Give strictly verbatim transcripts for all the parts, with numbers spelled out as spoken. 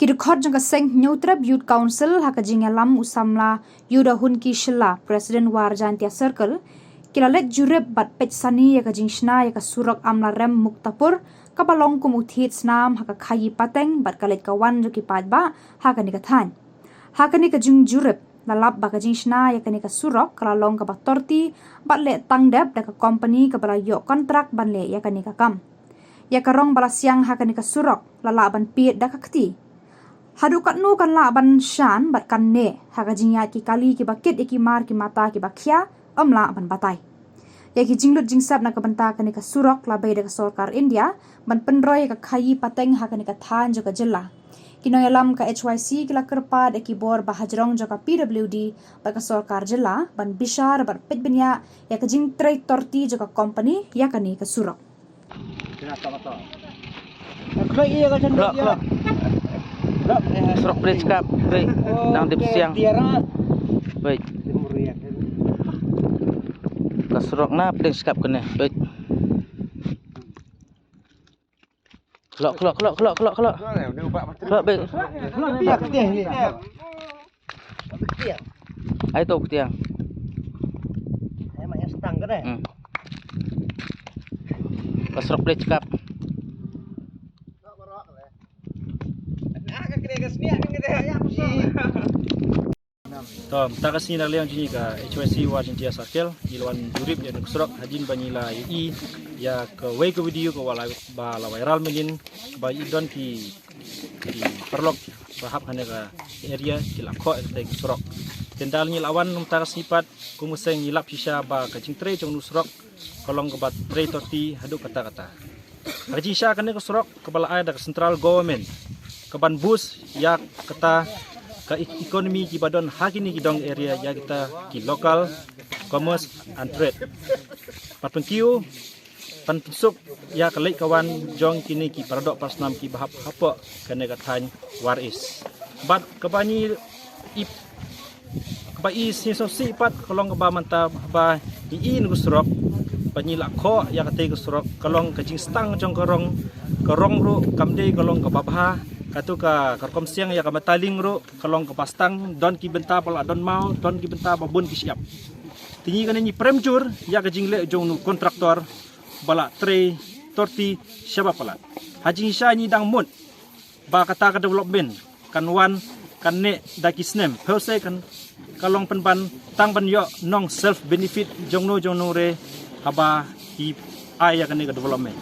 Ki dkhot jong ka seng Hynñiewtrep Youth Council ha ka jingïalam u samla Yudahunki Shylla, President War Jaintia Circle, ki la leit jurip bad peit sani ïa ka jingshna ïa ka surok Amlarem Muktapur, kaba long kum u thied snam ha ka khaïi pateng bad ka leit ka wan jong ki paidbah ha kane ka thaiñ. Ha kane ka jingjurip, la lap ba ka jingshna ïa kane ka surok ka la long kaba torti bad leh tang dep da ka kompani kaba la ïoh kontrak ban leh ïa kane ka kam. Ïa ka rong ba la siang ha kane ka surok la lah ban pied da ka kti. Haduh katno kan lah ban shan bad kan neh ha ka jingïaid ki kali kiba kit ïa ki mar ki mata kiba khia, ym lah ban batai. Ïa ki jinglut jingsep na ka bynta kane ka surok la bei da ka sorkar India ban pynroi ïa ka khaïi pateng ha kane ka thaiñ jong ka jylla. Ki nongïalam ka H Y C ki la kyrpad ïa ki bor ba hajrong jong ka P W D bad ka sorkar jylla ban bishar bad peit bniah ïa ka jingtrei torti jong ka kompani ïa kane ka surok. Khloh, khloh. Surok pdeng shkap, peit. Nang dip siang. Peit. Ka surok na pdeng shkap kane, peit. Khloh, khloh, khloh, khloh, khloh, khloh. Khloh, peit. Ai to ktiang. Hmm. Ka surok pdeng shkap. To, mynta ka sngi na ka liang jong ngi ka H Y C War Jaintia Circle, ngi la wan jurip ïa ka surok hadien ba ngi la ïohi ïa kawei ka video kaba la, ba la viral mynnin, ba i don ki, ki paralok ba hap ha kane ka area ki la khoh ïa katei ka surok. Te ynda ngi la wan mynta ka sngi pat, kum ka seng ngi lap shisha ba ka jingtrei jong une u surok ka long kaba trei torti haduh katta katta. Ha ka jingshisha kane ka surok kaba la ai da ka central government ka ban boost ïa kata ka e-, economy kiba don ha kine ki dong area, ïa kita ki local commerce and trade. Ban pynkiew, ban pynsuk ïa ka leit ka wan jong kine ki paradoh parasnam kiba hap hapoh kane ka thaiñ War East. Bad kaba ngi ip, kaba i sngewsih pat ka long kaba mynta ba i, i une u surok ba ngi la khoh ïa katei ka surok ka long ka jingstang jong ka rong, ka rong ruh kam dei ka long kaba bha, kato ka, ka rukom siang ïa ka Mataling ruh ka long kaba stang, don ki bynta ba la don maw, don ki bynta ba bun ki shyiap. Te ngi kane ngi prem jur ïa ka jingleh jong une u kontraktor ba la trei torti shaba palat. Ha jingshisha ngi dang mut ba kata ka development kan wan, kan neh da ki snem, pyrshah kan ka long pynban tang ban ïoh nong self benefit jong no jong no re haba ki ai ïa kane ka development.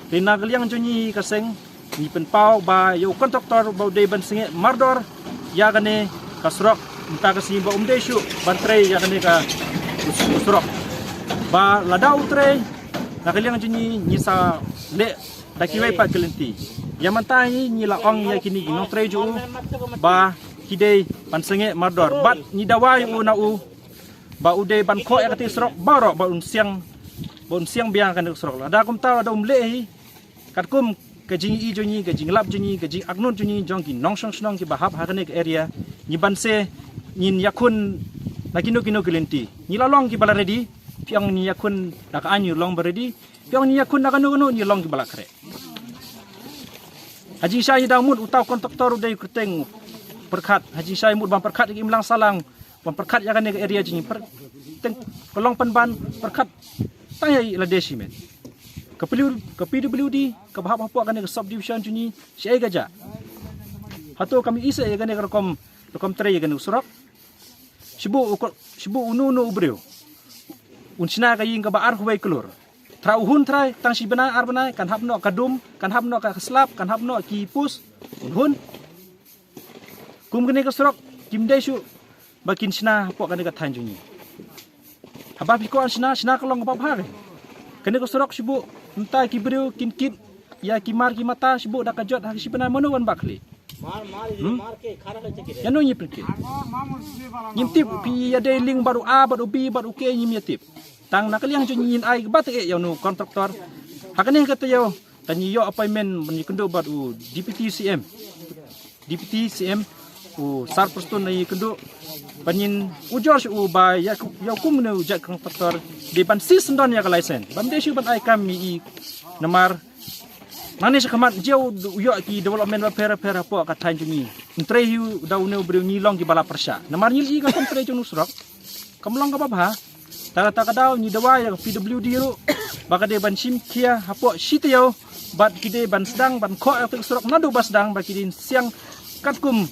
Te na ka liang jong ngi ka seng ngi pynpaw ba ïa u kontraktor ba u dei ban sangeh mardor ïa kane ka surok, mynta ka sngi ba um dei shuh ban trei ïa kane ka surok. Ba lada u trei, na ka liang jong ngi ngi sa leh da kiwei pat ki lynti. Ïa mynta hi ngi la ong ïa kine ki nongtrei jong u ba ki dei ban sangeh mardor. Bad ngi dawa ïa u na u ba u dei ban khoh ïa katei surok baroh ba un siang, ba un siang biang kane ka surok. Lada kumta lada um leh hi, katkum ka jingïohi jong ngi, ka jinglap jong ngi, ka jingangnud jong ngi, jong ki nongshong shnong kiba hap ha kane ka area, ngi ban seh ngin ïakhun na kino kino ki lynti. Ngi la long kiba la ready, phi ong ngin ïakhun na ka aiñ ngi long ba ready, phi ong ngin ïakhun na kano kano ngi long kiba la khreh. Ha jingshisha ngi dang mut uta u kontraktor u dei u kyrteng pyrkhat. Ha jingshisha mut ban pyrkhat ïa ka imlang sahlang, ban pyrkhat ïa kane ka area jong ngi, pyrkhat ka long pynban pyrkhat tang ïa lade shimet. Ka P W, ka P W D kaba hap hapoh kane ka subdivision jong ngi, shaei ka jah? Hato kam ïohi seh ïa kane ka rukom, rukom trei ïa kane ka surok? Shu buh u ko-, shu buh uno uno u briew un shna ka ïing kaba arphew wei klur. Trai u hun trai, tang shi bnai ar bnai, kan hap noh ka dum, kan hap noh ka slab, kan hap noh ki post, un hun. Kum kane ka surok kim dei shuh ba kin shna hapoh kane ka thaiñ jong ngi. Haba phi kwah shna, shna ka long kaba bha. Kane ka surok shu buh mynta ki briew kin kit ïa ki mar ki mata, shu buh da ka jot ha ka shi bnai, mano ban bah khlieh? Hmm? Ïano ngi pynkit? Ngim tip, phi ïadei link bad u A bad u B bad u K, ngim ïatip. Tang na ka liang jong ngi ngin ai kaba tyngeh ïa une u kontraktor. Ha kane ka taïew kan ïoh appointment ban ïakynduh bad u Deputy C M. Deputy C M u Sir Prestone, ïakynduh ban ïa ujor sha u ba ïa, ïa kum une u jait kontraktor dei ban siew syndon ïa ka license, ban dei shuh ban ai kam ïa i, namar Nangne sha khmat jia u ïoh ki development bapher bapher hapoh ka thaiñ jong ngi. Ym trei hi u da une u briew, ngi long kiba la pyrshah. Namar ngi la i ka kam trei jong u surok kam long kaba bha. Tang kata ka daw ngi dawa ïa ka P W D ruh ba ka dei ban shim khia hapoh shi taïew bad ki dei ban sdang ban khoh ïa ka surok naduh ba sdang ba ki dei siang katkum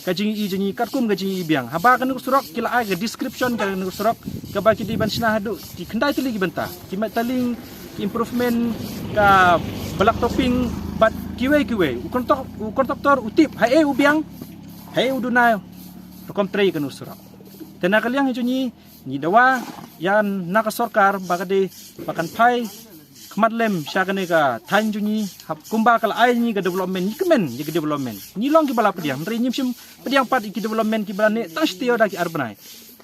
ka jingïohi jong ngi, katkum ka jingïohi biang. Haba kane ka surok ki la ai ka description kane ka surok kaba ki dei ban shna haduh ki khyndai tylli ki bynta, ki met taling, ki improvement, ka black topping bad kiwei kiwei. U kontrak, u kontraktor u tip haei u biang, haei u duna rukom trei kane ka surok. Te na ka liang hi jong ngi, ngi dawa ïa na ka sorkar ba ka dei ba kan phai khmat lem sha kane ka thaiñ jong ngi, hap kumba ka la ai ngi ka development, ngi kmen ïa ka development. Ngi long kiba la pdiang, hynrei ngim shym pdiang pat ïa ki development kiba la neh tang shi taïew da ki ar bnai.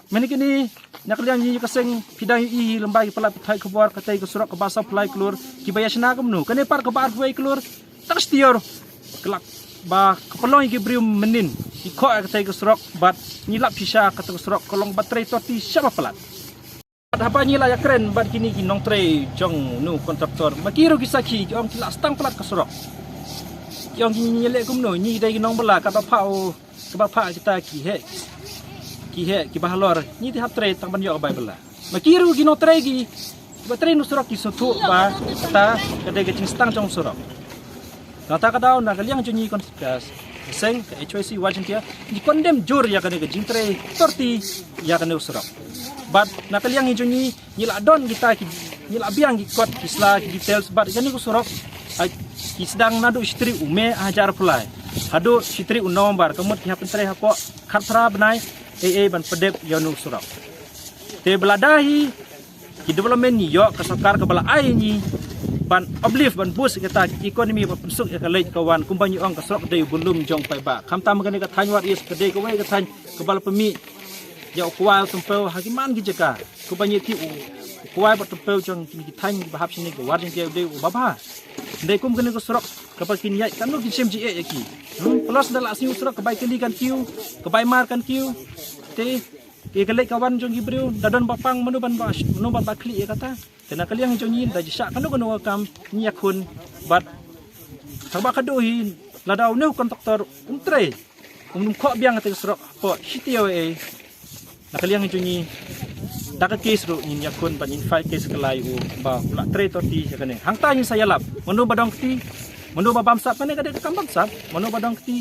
Mynne kine na ka liang ngi ka seng phi dang ïohi lyngba ki palat pathai khubor, katei ka surok kaba saw phew lai klur, kiba ïa shna kumno, kane pat kaba ar phew wei klur, tang shi taïew. Ka la ba ka pynlong ïa ki briew mynnin ki khoh ïa katei ka surok bad ngi lap shisha katei ka surok ka long ba trei torti shaba palat. Bad haba ngi la ïakren bad kine ki nongtrei jong une u kontraktor, ma ki ruh ki sakhi, ki ong ki la sdang palat ka surok. Ki ong ki, ngi leh kumno, ngi dei ki nongbylla, katba phah u, kaba phah kita ki heh, ki heh kiba halor, ngi te hap trei tang ban ïoh ka bai bylla. Ma ki ruh ki nongtrei ki, kiba trei une u surok ki sngewthuh ba kata ka dei ka jingsdang jong u surok. Nangta ka daw na ka liang jong ngi kon-, ka seng ka H Y C Wahjingkia, ngi condemn jur ïa kane ka jingtrei torti ïa kane u surok. Bad na ka liang jong ngi, ngi la don kita ki, ngi la biang ki kot ki sla ki details bad kane ka surok, ai, ki sdang naduh shi tarik u May ar hajar arphew lai haduh shi tarik u November, ka mut ki hap pyntrei hapoh khatphra bnai, ei ei ban pyndep ïa une u surok. Te ba lada hi ki development ngi ïoh, ka sorkar kaba la ai ngi ban uplift, ban boost ïa kata ki economy, ban pynsuk ïa ka leit ka wan, kumba ngi ong ka surok dei u bullum jong paidbah. Khamtam kane ka thaiñ Wahriat East ka dei kawei ka thaiñ kaba la pynmih ïa u kwai u tympew ha ki man ki jaka. Kumba ngi tip u kwai bad tympew jong kine ki thaiñ kiba hap shane ka Wahjingkia u dei uba bha. Hynrei kum kane ka surok kaba kin ïaid, katno kin shem jingeh ïa ki. Hmm, plus da la sngew surok ka bai kali kan kiew, ka bai mar kan kiew. Te ïa ka leit ka wan jong ki briew da don ba pang, mano ban ba, mano ban ba khlieh ïa kata. Te na ka liang jong ngi, da jingshah kano kano ka kam ngi ïakhun bad haba khadduh hi, lada une u kontraktor um trei, um, um khoh biang kata ka surok hapoh shi taïew ei, na ka liang jong ngi, da ka case ruh ngin ïakhun bad ngin file case ka lai u ba u la trei torti ïa kane. Hangta ngin sa ïalap, mano ba dong kti, mano ba bamsap, kane ka dei ka kam bamsap, mano ba dong kti.